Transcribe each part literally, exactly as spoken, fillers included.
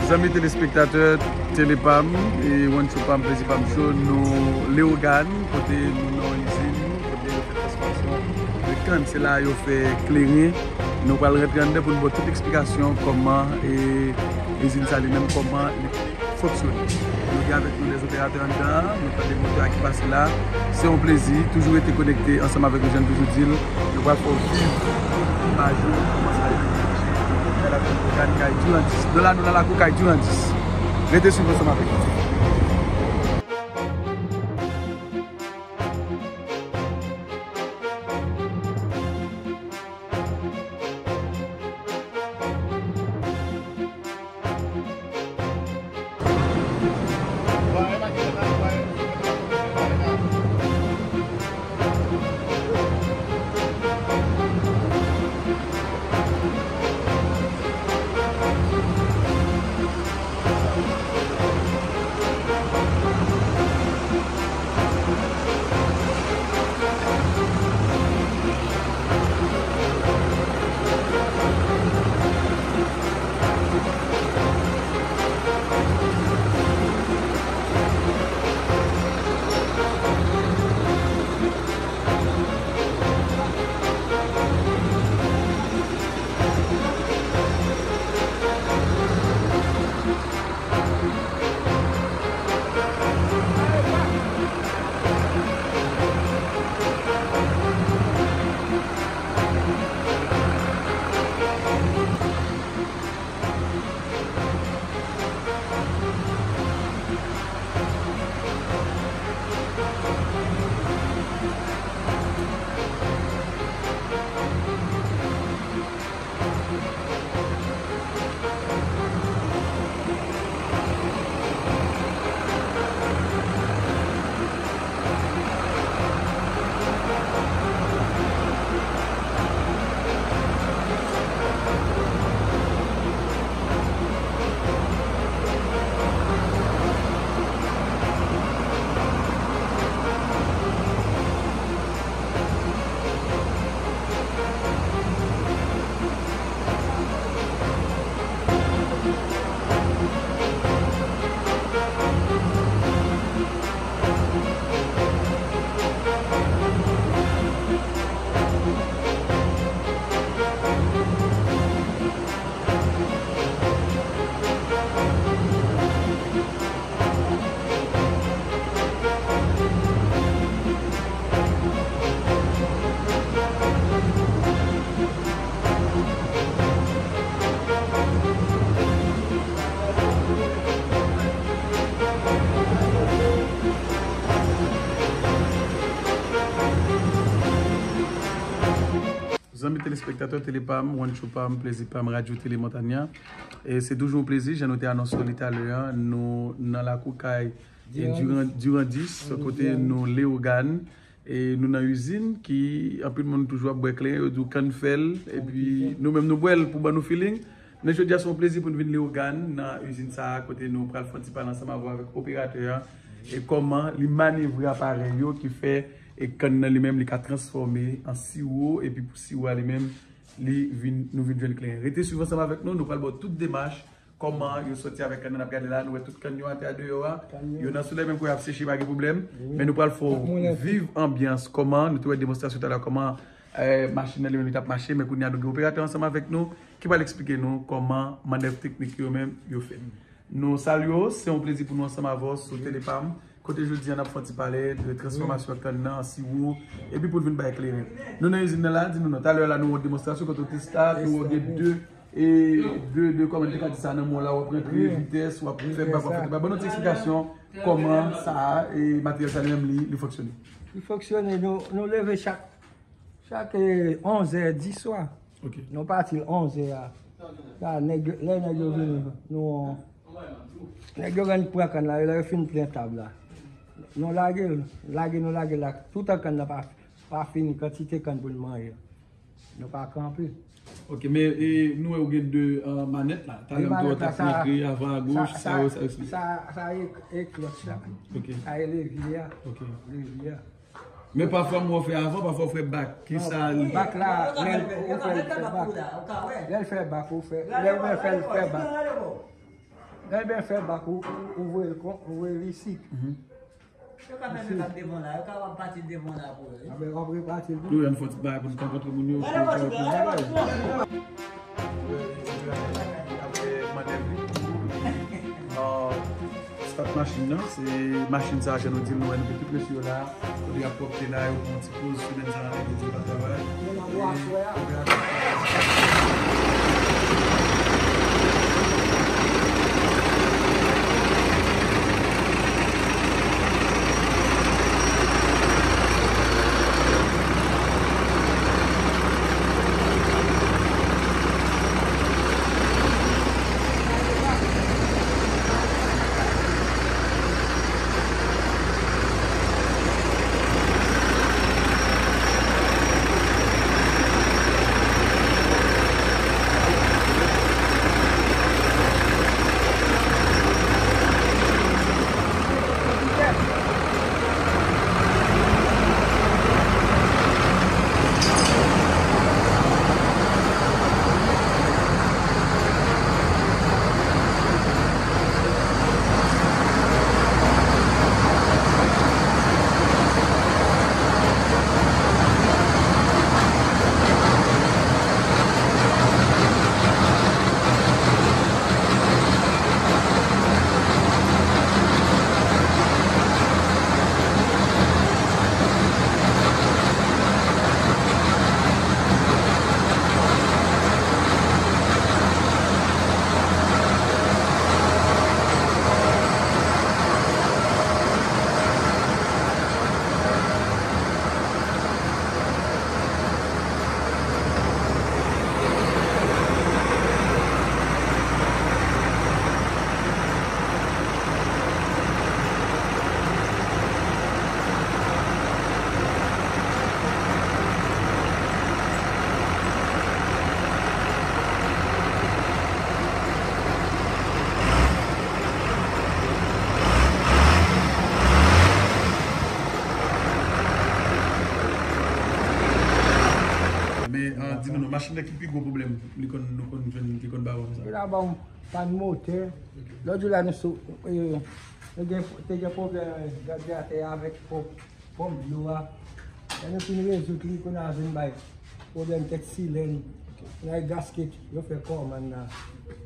Zanmi telespektatè Tele Pam, e One Show Pam, Plezi Pam Show, nou Leyogàn, kote nou nan yon izin, kote yo fè transfòmasyon de kann. Se la yo fè kleren. Nou pral rantre anndan pou n ba w tout eksplikasyon kòman, e, izin sa li menm, kòman li fonksyone. Nou gen avèk nou lè operatè anndan an, nou tande motè a ki pase la. Se yon plezi, toujou rete konekte ansanm avèk nou, jan n toujou di l. Nou pral fè w viv imaj yo, kòman sa ye. Kay Leyogàn, kay Durandis. Nou la, nou nan lakou kay Durandis. Rete swiv ansanm avèk nou. Zanmi telespektatè Tele Pam, One Show Pam, Plezi Pam, Radyo Tele Montanya. E se toujou yon plezi, jan nou te anonse li talè a, nou nan lakou kay, e, Durandis, kote nou Leyogàn, e nou nan izin ki anpil moun toujou ap bwè kleren, yo di w kann fè l, epi nou menm nou bwè l pou ban nou feeling. Men jodi a se yon plezi pou n vin Leyogàn nan izin sa a, kote nou pral fè yon ti pale ansanm avè w avèk operatè a, e kòman li manevre aparèy yo ki fè, e, kann nan li menm li ka transfòme an siwo, epi pou siwo a li menm li vin, nou vin jwenn kleren. Rete swiv ansanm avèk nou, nou pral ba w tout demach, kòman yo sòti avèk kann nan, n ap gade la, nou wè tout kann yo atè a deyò a. Yo nan solèy menm kou y ap seche, pa gen pwoblèm. Men nou pral fè w viv anbyans kòman, nou te wè demonstrasyon talè kòman, e, machin nan li menm li t ap mache, men kounye a nou gen operatè ansanm avèk nou ki pral eksplike nou kòman mannèv teknik yo menm yo fèt. Nou salye w, se yon plezi pou nou ansanm avè w sou Tele Pam, kote jodi a n ap fè yon ti pale de transfòmasyon kann nan an siwo, epi pou n vin bay kleren. Nou nan izin nan la, di nou non. Talè la, nou wè yon demonstrasyon kote w te start, nou wè w gen de, e, de, de, kòman n te ka di sa nan mò la, w ap rantre vitès, w ap fè bak, w ap fè bak. Ban nou ti eksplikasyon kòman sa a, e, materyèl sa li menm li, li fonksyone. Li fonksyone, nou, nou leve chak, chak, e, onz è di swa. Nou pati onz è a. La, nèg, lè nèg yo vini, nou, nèg yo rann pran kann la, lè yo fin plen tab la. Nou lage l, lage, nou lage l la. Toutan kann nan pa, pa fini, kantite kann pou n manje. Nou pa kanpe. Ok, men, e, nou wè ou gen de, e, manèt la. Talè m te wè w t ap rantre avan agoch, sa yo, sa yo se. Sa, sa e, e klòch la. Ok. Sa e levye a. Ok. Levye a. Men pafwa m wè w fè avan, pafwa w fè bak. Kisa li? Bak la, lè l, ou fè l fè bak. Lè l fè bak, ou fè, lè ou fè l fè bak. Ebyen, fè bak ou, ou, ou voye l kon, ou voye l isit. Yo ka fè menm ak devan la, yo ka pati devan la pou yo, wi. Anben, w ap repati l tou. Tou, yon fò ti bagay pou n kontre moun yo, pou yo fè yon bagay. Apre mannèv li. Ah, start machin nan, se machin sa, jan nou di l, nou wè nou gen tout mesye yo la, kote y ap pwòpte la, yo pran ti poz, semèn sa, yo di pa travay. E operasyon Men, ah, di nou non, machin nan ki pi gwo pwoblèm li konn, nou konn jwenn, li konn ba w konsa? Li la ba w pàn motè. Lòt jou la, nou sou, eh, nou gen, te gen pwoblèm radyatè avèk ponp, ponp dlo a. Lè nou fin rezoud li, kounye a vin bay pwoblèm tèt silèn. Kounye a, gasket, yo fè kòmann nan,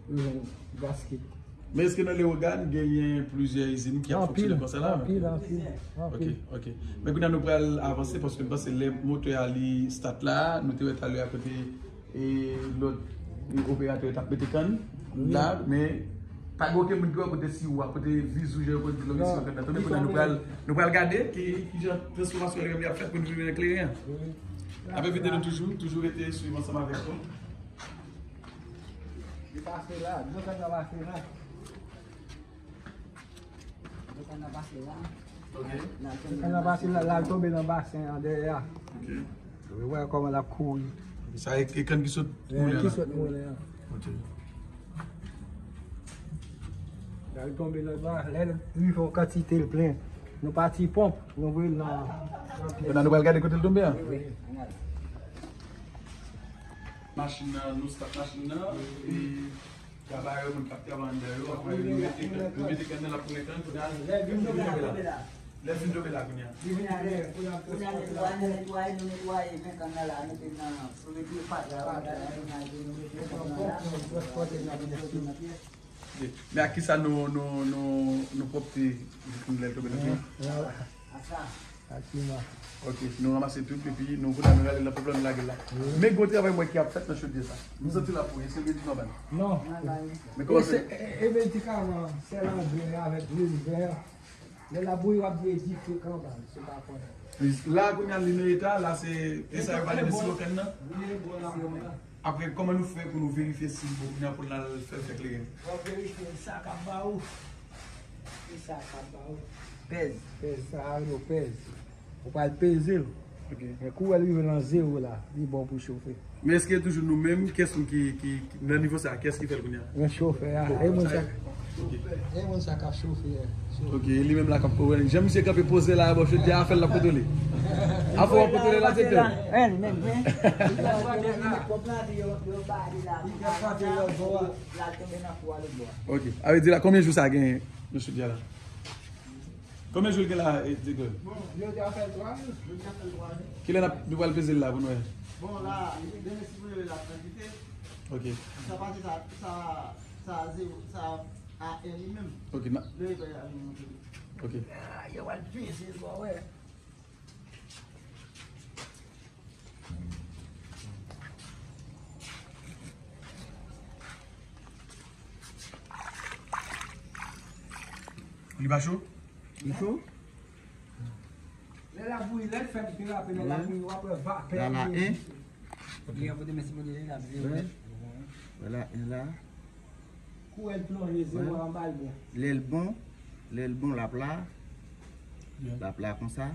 yo jwenn gasket. Men èske nan Leyogàn genyen plizyè izin ki ap fonksyone konsa la? Anpil, anpil, anpil. Ok, ok. Men kounye a nou pral avanse paske m panse lè motè a li start la, nou te wè talè a kote e lòt operatè yo t ap mete kann la, men pa gen okenn moun ki wè kote siwo a, kote viz wouj yo, kote dlo ki sot anndan. Tande, kounye a nou pral, nou pral gade ki, ki jan transfòmasyon li menm li ap fèt pou nou vin jwenn kleren an. Ap envite nou toujou, toujou rete swiv ansanm avèk nou. Li pase la, dlo kann nan pase la. Dlo kann nan pase la. Ok. Kann nan pase la, l al tonbe nan basen an dèyè a. Ok. Ou wè kòman l ap kouri. Sa e, e kann ki sot moulen an? Ki sot moulen an. Ok. L al tonbe lòt bò, lè l rive yon kantite l plen. Nou pati ponp, nou voye l nan, nan pyès. Kounye a nou pral gade kote l tonbe an? Wi, wi. Machin nan, nou start machin nan, e travayè, moun k ap travay anndan yo, apre yo mete, yo mete kann nan, l ap koule kann, kounye a, lè l vin tonbe la. Lè l vin tonbe la, kounye a. Li vin ale, kounye a, kounye a, netwaye, nou netwaye, nou netwaye, men kann nan la, mete nan, nou mete pat la, nou mete kann nan la. Ok. Men ak kisa nou, nou, nou, nou pwòpte lè l tonbe nan pye? Ak sa. Ak siman. Ok, nou ranmase tout, epi nou kounye a nou rale l nan pòp la, nou lage l la. Wi. Men gwo travay m wè ki ap fèt nan chodyè sa. M santi l ap bouyi, èske l gen dife anba l? Non. Men kòman se? E, e medikaman, sèl angrè avèk lwil vè. Lè l ap bouyi, w ap di e dife kanbal, se pa pwen. La, kounye a, li nan eta, la, se, e sa yo pale de siwo kann nan? Wi, bon, la, bon, la. Apre, kòman nou fè pou nou verifye si l bon kounye a pou n al fè l fè kleren? W ap verifye sa k ap ba ou. Ki sa k ap ba ou? Pèz. Pèz, sa a rele pèz. Ou pral peze l. Ok. Men kou w wè l rive nan zewo la, li bon pou chofe. Men èske toujou nou menm, kiyès ki, ki, ki, nan nivo sa a, kiyès ki fè l kounye a? Men chofè a, e moun sa. E moun sa k ap chofe a. Ok, e li menm la k ap kontwole. Jan misye kanpe poze la, bò, chodyè a fè l l ap kontwole. Afè w ap kontwole la, direktè? Wi, li menm, wi. Ok, a vle di la, konbyen jou sa genyen, nan chodyè la? Konbyen jou l gen la, e, direktè? Bon, jodi a fè twa jou. Kilè n ap, nou pral peze l la pou n wè? Bon, la, demen si Bondye vle l ap nan kite. Ok. Sa pase sa, sa, sa zewo, sa a en li menm. Ok, na- Lè li fè a li menm. Ok. Ah, yo pral peze l pou wè. Li pa cho? Li cho? Lè l ap bouyi, lè l fèk derape, lè l ap bouyi, w ap wè vapè. La, la, en. Li an pote men si Bondye li la vle. Wè. Wè la, en la. Kou èl plonje, zewo anba l bon. Lè l bon, lè l bon, l ap la. L ap la konsa.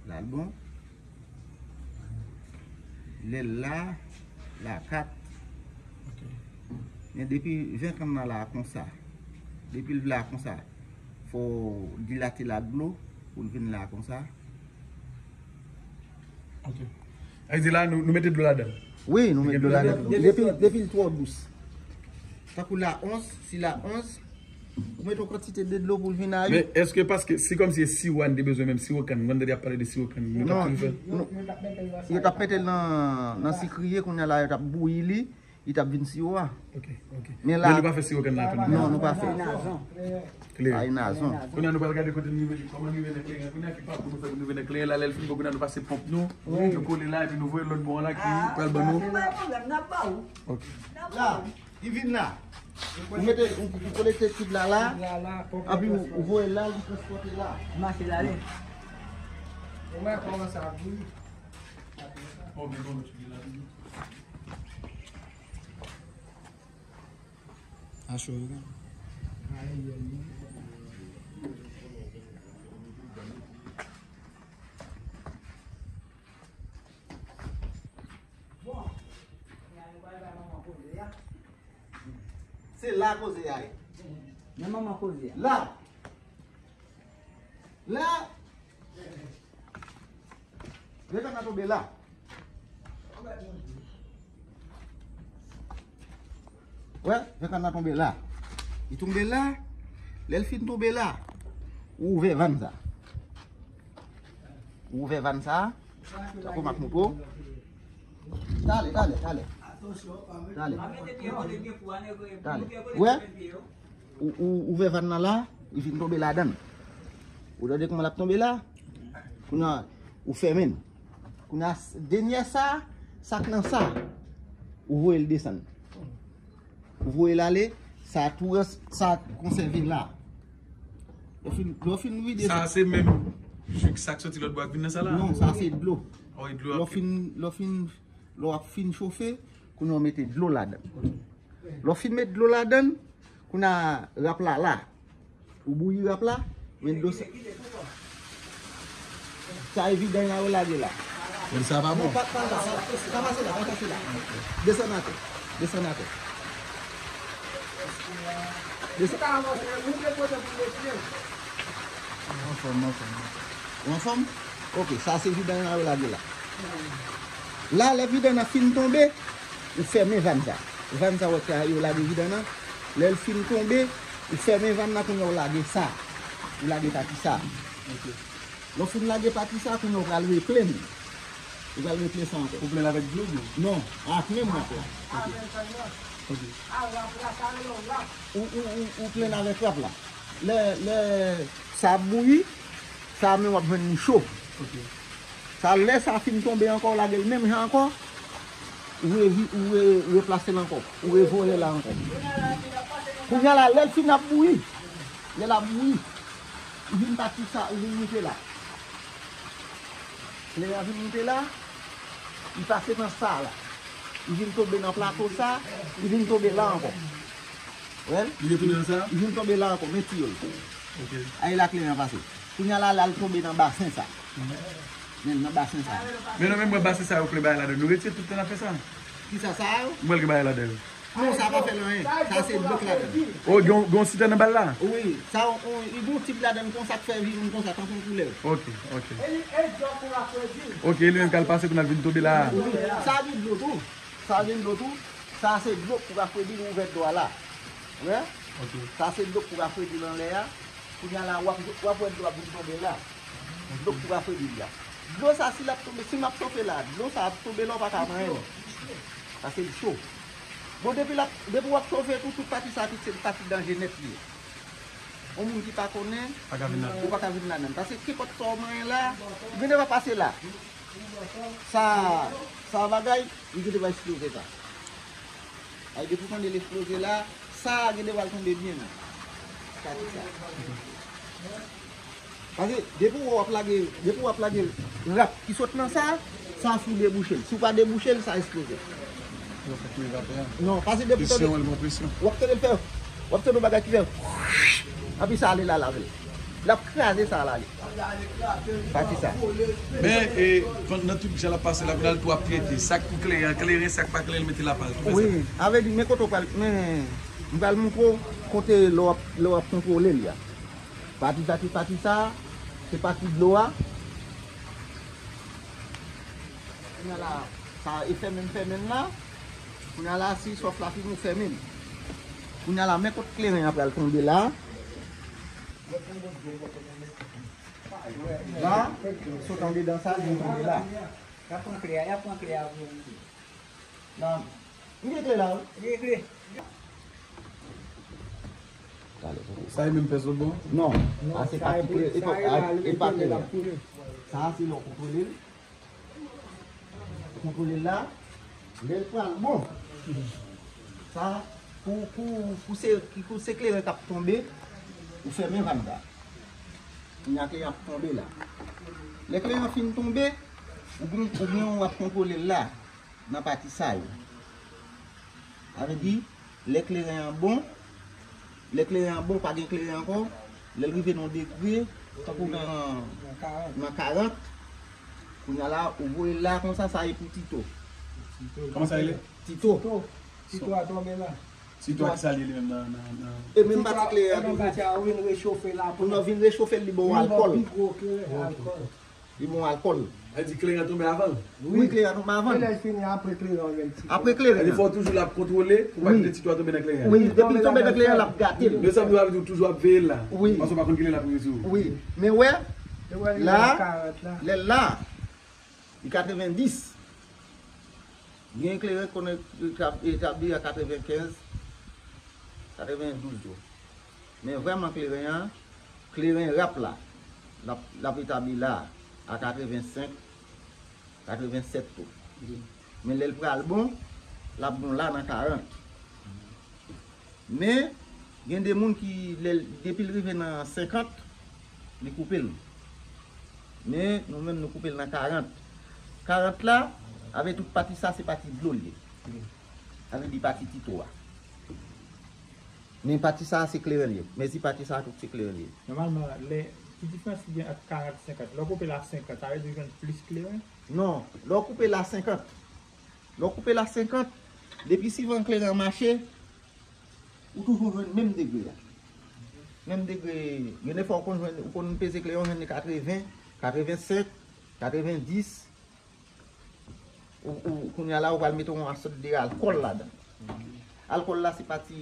La l bon. Lè l la, la kat. Ok. Men depi venkan nan la konsa. Depi l la konsa. Fò w dilate l ak dlo pou l vin la konsa. Ok. Sa vle di la, nou, nou mete dlo ladan l? Wi, nou mete dlo ladan l. Depi, depi l twò dous. Tankou la onz, si la onz, ou mete yon kantite de dlo pou l vin a uit. Men èske paske, si kòmsi e siwo a n te bezwen, menm siwo kann, m konn tande y ap pale de siwo kann, nou t ap toujou fè l? Non, non. Yo t ap mete l nan, nan sikriye, kounye a la, yo t ap bouyi li. Li t ap vin siwo a. Ok, ok. Men la, men nou pa fè siwo kann la tou, non? Non, nou pa fè. Kleren. Ay nazon. Kounye a nou pral gade kote n rive, kòman n rive nan kleren. Kounye a ki pakou nou fè pou n rive nan kleren la, lè l fin bon, kounye a nou pase ponp nou, nou kole la, epi nou voye lòt bò a la ki pral ban nou. Ah, se pa yon pwoblèm, n ap ba ou. Ok. N ap ba ou. La, li vin la. Ou mete, ou, ou kolekte tib la la, epi ou, ou voye la, li transpòte la. Mache l ale. Ou wè kòman sa bouyi. Bon, men bon, nou tibye la toujou. A cho wi. Se la koze a ye. Men manman koze a. La. La. Venn kann nan tonbe la. Wè, venn kann nan tonbe la. Li tonbe la. Lè l fin tonbe la, ou ouvè vann sa. Ou ouvè vann sa. Tankou m ap montre w. Talè, talè, talè. Talè. Talè. Wè? Ou, ou, ou ouvè vann nan la, li vin tonbe ladan l. Ou tande kòman l ap tonbe la? Kounye a, ou fèmen l. Kounye a, dènyè sa, sa k nan sa, ou voye l desann. Ou voye l ale, sa tou rès, sa konsève la. Lè w fin, lè w fin vide sa. Sa se menm jik sa k soti lòt bò a k vin nan sa la? Non, sa se dlo. Oh, e dlo. Lè w fin, lè w fin, lè w ap fin chofe, kounye a w mete dlo ladan l. Lè w fin met dlo ladan l, kounye a rap la la. Ou bouyi rap la, men dlo sa. Sa evidan an yo lage la. Men sa pa bon. Non, pa, pa, pa, pa pase la, pa pase la. Desann atè. Desann atè. Desann. Anfòm, anfòm. Ou anfòm? Ok, sa se vidann nan yo lage la. La, lè vidann nan fin tonbe, ou fèmen vann sa. Vann sa, wè, sa yo lage vidann nan. Lè l fin tonbe, ou fèmen vann nan, kounye a ou lage sa. Ou lage pati sa. Ok. Lè w fin lage pati sa, kounye a ou pral replenn. Ou pral replenn sa ankò. Ou plenn avèk dlo, dlo? Non, ak menm rap la. Ok. Ok. Ou, ou, ou, ou plenn avèk rap la. Lè, lè sa ap bouyi, sa menm w ap jwenn li cho. Ok. Sa, lè sa fin tonbe ankò, w lage l menm jan ankò, ou revi-, ou re-, replase l ankò, ou revoye l la ankò. Kounye a la, lè l fin ap bouyi, lè l ap bouyi, ou vin pati sa, ou vin moute la. Lè a vin moute la, li pase nan sa la. Li vin tonbe nan plato sa, li vin tonbe la ankò. Wè l? Li retounen nan sa? Li vin tonbe la ankò, men tiyo l. Ok. Ay la kleren an pase. Kounye a la, l al tonbe nan basen sa. Mhm. Men nan basen sa. Men non, men mwen basen sa yo plen bagay ladan. Nou retire tout tan n ap fè sa. Kisa sa yo? Mwen gen bagay ladan yo. Non, sa pa fè l anyen. Sa se dlo k ladan. O, gen yon, gen yon sitèn anba l la? Wi, sa, on, li gen yon tib ladan l konsa k fè vin konsa, tankou yon koulèv. Ok, ok. Ok, li menm k al pase pou n al vin tonbe la. Wi, sa vin dlo tou. Sa vin dlo tou. Sa se dlo k pou rafredi l ouvè dlo a la. Wè? Ok. Sa se dlo k pou rafredi l anlè a. Kounye a la, w ap, w ap wè dlo ap vin tonbe la. Dlo k pou rafredi l la. Dlo sa, si l ap tonbe, si m ap chofe la, dlo sa ap tonbe la, w pa ka manyen l. Paske l cho. Bon, depi l ap, depi w ap chofe tou, tout pati sa, tout se pati danje nèt li ye. Yon moun ki pa konnen, ou pa ka vin ladan l. Paske kenpòt sa w manyen la, ou gen dwa pase la. Sa, sa bagay, li gen dwa eksploze sa. Ay, depi w tande l eksploze la, sa a gen dwa al tonbe byen nan. Sa di sa. Paske depi w ap lage, depi w ap lage rap ki sot nan sa, sa fou debouche l. Si w pa debouche l, sa eksploze. Yo fè tou evaporan. Non, paske depi w tande, w ap tande l fè, w ap tande yon bagay ki fè, anpi sa ale la avè l. L ap kraze sa la ale. Pati sa. Men, e, kon-, nan tout jan l ap pase la, kounye a l tou ap trete. Sa k pou kleren an, kleren, sa k pa kleren, l mete l apa l. Wi, avè di, men kote w pral, men, m pral montre w kote lè w ap, lè w ap kontwole l ya. Pati sa, se pati sa, se pati dlo a. Kounye a la, sa e fèmen, fèmen la. Kounye a la, si sòf la fini, ou fèmen. Kounye a la, men kot kleren an pral tonbe la. La, sot andedan sa, vin tonbe la. Y ap pran kle a, y ap pran kle a pou yo moute. La, m gen kle la, wi. Gen kle. Sa e menm pèse lòt bò? Non, sa se pati kle, e pa, e pa kle a. Sa se lè w kontwole l. Kontwole l la, lè l pral bon. Sa, pou, pou, pou se, pou se kleren k ap tonbe, ou fèmen vag la. Kounye a kleren ap tonbe la. Lè kleren an fin tonbe, ou gen, ou gen w ap kontwole l la, nan pati sa yo. Sa vle di, lè kleren an bon, lè kleren an bon, pa gen kleren ankò, lè l rive nan degre, tankou nan, nan karant, kounye a la, ou voye l la konsa, sa e pou Tito. Kòman sa rele? Tito. Tito. Tito a tonbe la. Tito a ki sa li ye li menm nan, nan, nan... E menm pati kleren an toujou. Ou vin rechofe la. Pou nou vin rechofe l, li bon alkòl. Li bon alkòl. Li bon alkòl. Sa vle di kleren an tonbe avan l? Wi, kleren an tonbe avan l. E lè l fini, apre kleren an menm Tito. Apre kleren an. Sa vle di fò w toujou la ap kontwole pou pa kite Tito a tonbe nan kleren an. Wi, depi l tonbe nan kleren an, l ap gate l. Men sa vle di w toujou ap veye l la. Wi. Paske w pa konn ki lè l ap rive sou ou. Wi. Men wè, la, lè l la, li katrevendis. Gen kleren k konn etab-, etabli a katrevenkenz, katrevendouz tou. Men vrèman kleren an, kleren rap la, l ap, l ap etabli la a katrevensenk, katrevensèt tou. Men lè l pral bon, l ap bon la nan karant. Men, gen de moun ki, lè l, depi l rive nan senkant, li koupe l. Men, nou menm, nou koupe l nan karant. Karant la, avèk tout pati sa, se pati dlo l ye. Sa vle di pati Tito a. Men pati sa, se kleren l ye. Men si pati sa, tout se kleren l ye. Nòmalman, lè, ki diferans ki gen ant karant senkant? Lè w koupe l a senkant, sa vle di w jwenn plis kleren? Non, lè w koupe l a senkant. Lè w koupe l a senkant, depi sivan kleren an mache, ou toujou jwenn menm degre a. Menm degre, gen de fwa ou konn jwenn, ou konn peze kleren, ou jwenn li katreven, katrevensenk, katrevendis. Ou, ou, kounye a la, ou pral mete yon sòt de alkòl ladan. Alkòl la, se pati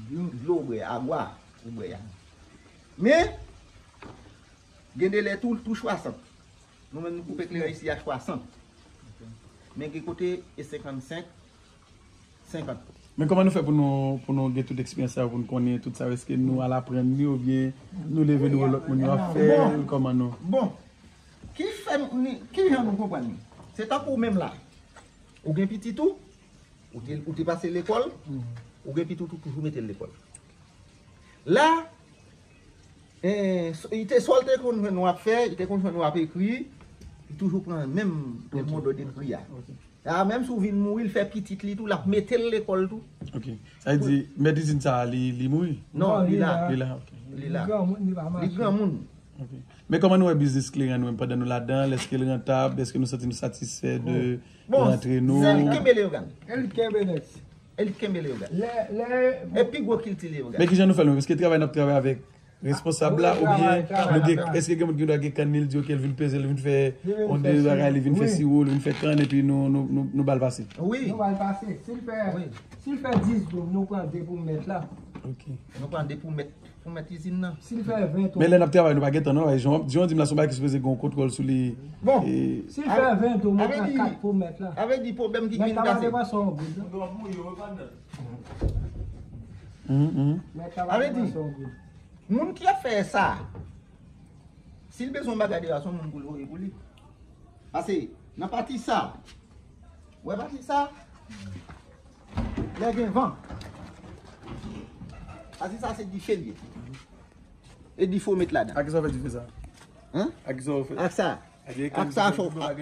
dlo ou bwè, agwa ou bwè a. Men, gen de lè tou, tou swasant. Nou menm, nou koupe kleren isi a swasant. Men gen kote e senkannsenk, senkant. Men kòman nou fè pou nou, pou nou gen tout eksperyans sa yo, pou nou konnen tout sa yo? Èske nou al aprann li oubyen nou leve nou wè lòt moun yo ap fè l? Kòman nou? Bon, ki fè nou, ni, ki jan nou konprann li? Se tankou ou menm la. Ou gen pitit ou, ou te, ou te pase lekòl, ou gen pitit ou, ou toujou mete l lekòl. La, eh, s-, li te, sa l te konn jwenn w ap fè, li te konn jwenn w ap ekri, li toujou pran menm, menm modèl ekri a. A, menm si w vin mouri, l fè pitit li tou, l ap mete l lekòl tou. Ok. Sa vle di, mèt izin sa a, li, li mouri? Non, li la. Li la, ok. Li la. Li granmoun. Ok. Men kòman nou wè biznis kleren nou menm pandan nou ladan l? Èske l rantab? Èske nou santi nou satisfè de rantre nou? Bon, sèl kenbe Leogane. E li kenbe nèt. E li kenbe leyogàn. Lè, lè, E pi gwo kilti leyogàn. Men kijan nou fè l menm? Èske travay n ap travay avèk responsab la, oubyen nou gen, èske gen moun ki dwa gen kann li, l di, ok, l vin peze, l vin fè yon de bagay, li vin fè siwo, li vin fè kann, epi nou, nou, nou, nou ba l pase? Wi. Nou ba l pase. Si l fè, si l fè dis doum, nou pran de pou mèt la. Ok. Nou pran de pou mèt, pou mèt izin nan. Si l fè ven tou. Men lè n ap travay, nou pa gen tan, non. Jan, jan w di m la, se yon bagay ki sipoze gen yon kontwòl sou li. Bon. Si l fè ven tou, nou pran kat pou mèt la. Sa vle di, pwoblèm ki vin pase. Mèt la pa depanse yon goud, non. Mèt la pa depanse yon goud. Moun ki ap fè sa, si l bezwen bagay deja, se yon moun pou l voye pou li. Pase, nan pati sa, wè pati sa, lè gen van, pati sa se dife l ye. E dife w met ladan. Ak kisa w fè dife sa? Hein? Ak kisa w fè? Ak sa. Ak sa, fò, ak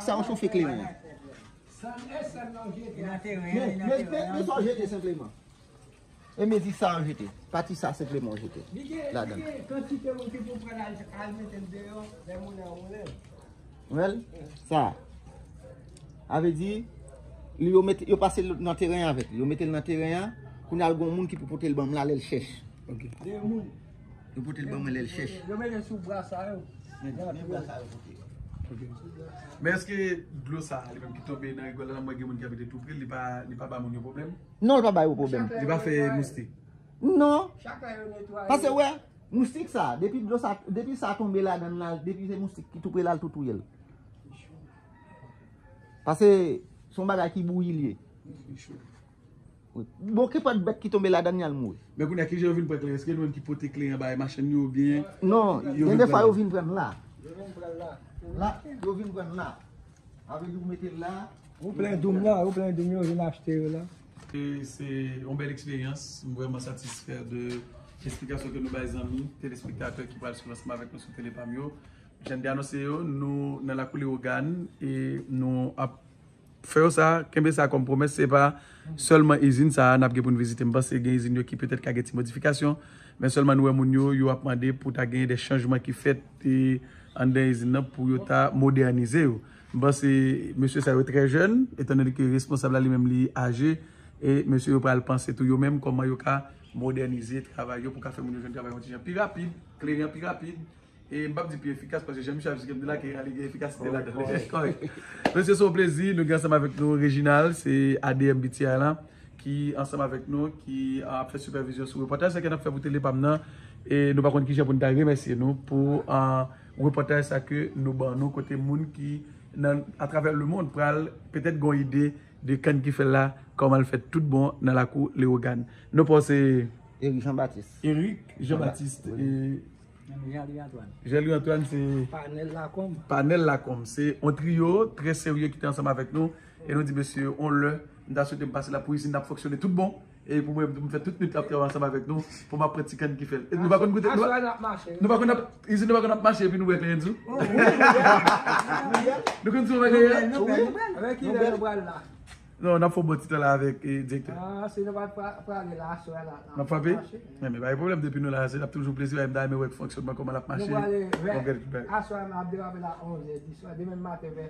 sa, w chofe kleren an. Men, men, men, men sa w jete senpleman. E mezi sa w jete. Pati sa senpleman w jete. Ladan. Li gen, li gen kantite moun ki pou pran al, al mete l deyò, lè moun nan woulen. Wè l? Sa. A vle di, li yo mete, yo pase l nan teren an avèk li. Yo mete l nan teren an, kounye a l gon moun ki pou pote l ban m la lè l chèch. Ok. De moun. Yo pote l ban mwen lè l chèch. Yo mete sou bra sa yo. Men, men bra sa yo pote. Ok. Men èske dlo sa a, li menm ki tonbe nan rigòl la, mwen gen moun ki abite tou pre, li pa, li pa ba moun yo pwoblèm? Non, li pa ba yo pwoblèm. Li pa fè moustik? Non. Chak lè yo netwaye. Paske wè, moustik sa, depi dlo sa, depi sa tonbe ladan l la, depi se moustik ki tou pre la, l tou touye l. Paske se yon bagay ki bouyi l ye. Wi. Bon, kenpòt bèt ki tonbe ladan l, y al mouri. Men kounye a, kijan yo vin pran kleren? Èske nou menm ki pote kleren an bay machann yo oubyen? Non, gen de fwa yo vin pran l la. Yo vin pran l la. La, yo vin pran l la. Avèk yo mete l la. Ou plen doum la, ou plen doum yo vin achte yo la. E se yon bèl eksperyans. M vrèman satisfè de esplikasyon ke nou bay zanmi, telespektatè ki pral swiv ansanm avèk nou sou Tele Pam yo. Jan m te anonse yo, nou nan lakou Lewogàn e nou ap fè yo sa, kenbe sa kòm pwomès, se pa sèlman izin sa a n ap gen pou n vizite. M panse gen izin yo ki petèt ka gen ti modifikasyon, men sèlman nou wè moun yo, yo ap mande pou ta gen de chanjman ki fèt e anndan izin nan pou yo ta modènize yo. M panse mesye sa yo trè jèn, etandone ke responsab la li menm li aje, e mesye yo pral panse tou yo menm kòman yo ka modènize travay yo pou ka fè moun yo jwenn travay yon ti jan pi rapid, kleren an pi rapid, e m p ap di pi efikas, paske jan misye ap esplike m de la, ke li gen efikasite ladan l. Kòrèk. Mesye, se yon plezi. Nou gen ansanm avèk nou Reginald, se A D M B T I la, ki ansanm avèk nou, ki ap fè sipèvizyon sou repòtaj sa ke n ap fè pou Tele Pam nan. E nou pa konn kijan pou n ta remèsye nou pou, ah, repòtaj sa ke nou ban nou, kote moun ki nan, atravè lemonn, pral petèt gen yon ide de kann ki fèt la, kòman l fèt tout bon nan lakou Lewogàn. Non pa w se Eric Jean Baptiste. Eric Jean Baptiste. Wi. E Jean-Louis Antoine. Jean-Louis Antoine, se Panel Lacombe. Panel Lacombe. Se yon trio trè serye ki te ansanm avèk nou. E nou di, mesye, yon lè, m ta swete m pase la pou izin n ap fonksyone tout bon. E pou mwen, m fè tout nwit ap travay ansanm avèk nou. Pou m ap pran ti kann ki fèt. E nou pa konn kote, nou pa, aswè n ap mache. Nou pa konn ap, izin nou pa konn ap mache, epi nou wè kleren tou. Oh, wi, wi, wi. Nou konn tou wè kleren. Nou pral, nou pral. Avèk ki lè nou pral la? Non, n ap fè yon bon ti tan la avèk, eh, direktè. Ah, si nou pa pra-, prale la, aswè la, n ap frape? Mache. Men, men, pa gen pwoblèm, depi nou la, se, n ap toujou plezi, m ta renmen wè fonksyònman kòman l ap mache. Nou prale, vè, aswè, m ap derape la onz è, dis è, demen maten, vè,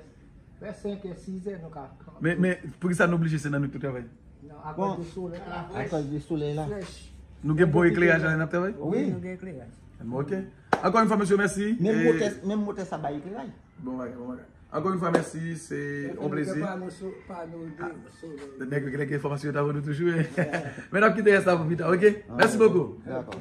vè senk è, sis è, nou ka. Men, men, poukisa nou oblije se nan nwit nou travay? Non, akoz de solèy la. Akoz de solèy la. Frèch. Nou gen bon ekleraj la lè n ap travay? Wi, nou gen ekleraj. Bon, ok. Ankò yon fwa, mesye, mèsi. Menm motè, menm motè sa bay ekleraj. Bon bagay, bon bagay. Ankò yon fwa, mèsi, se yon plezi. Nèg, nèg enfòmasyon yo ta ban nou toujou, eh. Men n ap kite rès la pou pita, ok? Mèsi bokou. Dakò.